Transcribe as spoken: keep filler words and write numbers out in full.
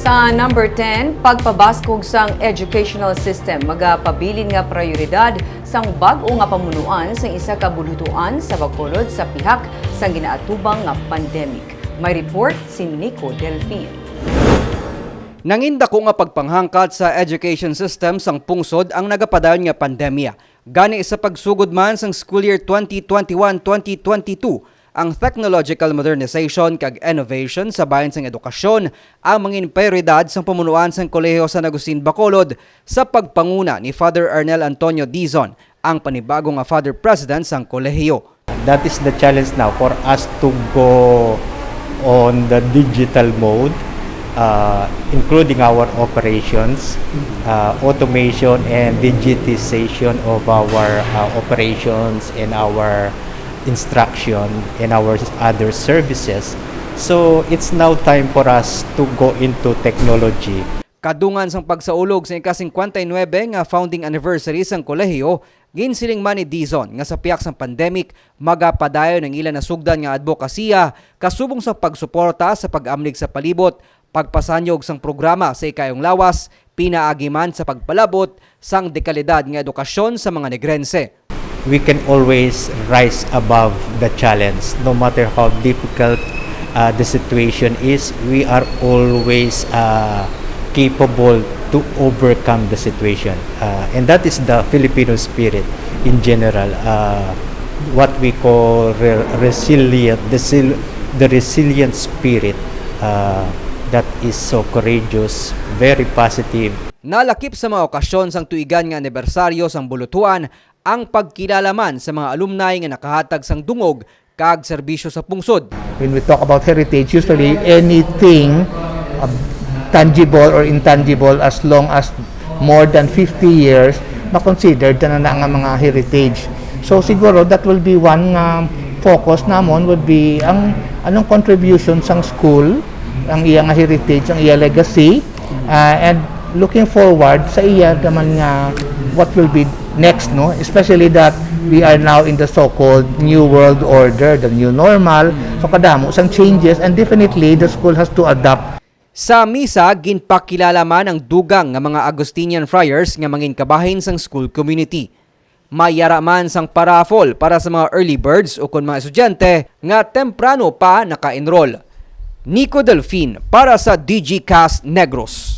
Sa number ten, pagpabaskog sang educational system magapabilin nga prayoridad sang bag-o nga pamunuan sang isa ka bulutuan sa Bacolod sa pihak sang ginaatubang nga pandemic. May report si Nico Delfin. Nangin dako nga pagpanghangkat sa education system sang pungsod ang nagapadayon nga pandemya. Gani, sa pagsugod man sang school year twenty twenty-one twenty twenty-two, ang technological modernization kag innovation sa bahin sang edukasyon ang mangin prioridad sang pamunuan sang Kolehiyo San Agustin Bacolod sa pagpanguna ni Father Arnel Antonio Dizon, ang panibago nga Father President sang kolehiyo. That is the challenge now for us to go on the digital mode, uh, including our operations, uh, automation and digitization of our, uh, operations and our instruction and our other services. So it's now time for us to go into technology. Kadungan sang pagsaulog sa ika-singkwenta y nuebe nga founding anniversary sang kolehiyo, ginsiling man ni Dizon nga sa pihak sang pandemic, magapadayon ang ila nasugdan nga adbokasiya kasubong sa pagsuporta sa pag-amlig sa palibot, pagpasanyog sang programa sa ikayong lawas, pinaagi man sa pagpalab-ot sang dekalidad nga edukasyon sa mga Negrense. We can always rise above the challenge, no matter how difficult, uh, the situation is. We are always, uh, capable to overcome the situation, uh, and that is the Filipino spirit in general. Uh, what we call re- resilient, the, sil- the resilient spirit, uh, that is so courageous, very positive. Nalakip sa mga okasyon sang tuigan nga anibersaryo sang bulutuan ang pagkilala man sa mga alumni nga nakahatag sang dungog kag serbisyo sa pungsod. When we talk about heritage, usually anything, uh, tangible or intangible, as long as more than fifty years, ma-considered na na nga mga heritage. So siguro that will be one nga focus namon would be ang anong contribution sang school, ang iya nga heritage, ang iya legacy, uh, and looking forward sa iya naman nga what will be next, no? Especially that we are now in the so-called new world order, the new normal. So kadamo sang changes, and definitely the school has to adapt. Sa misa, ginpakilala man ang dugang nga mga Augustinian friars nga mangin kabahin sang school community. May yara man sang paraffle para sa mga early birds ukon mga estudyante nga temprano pa naka-enroll. Nico Delfin para sa D G Cast Negros.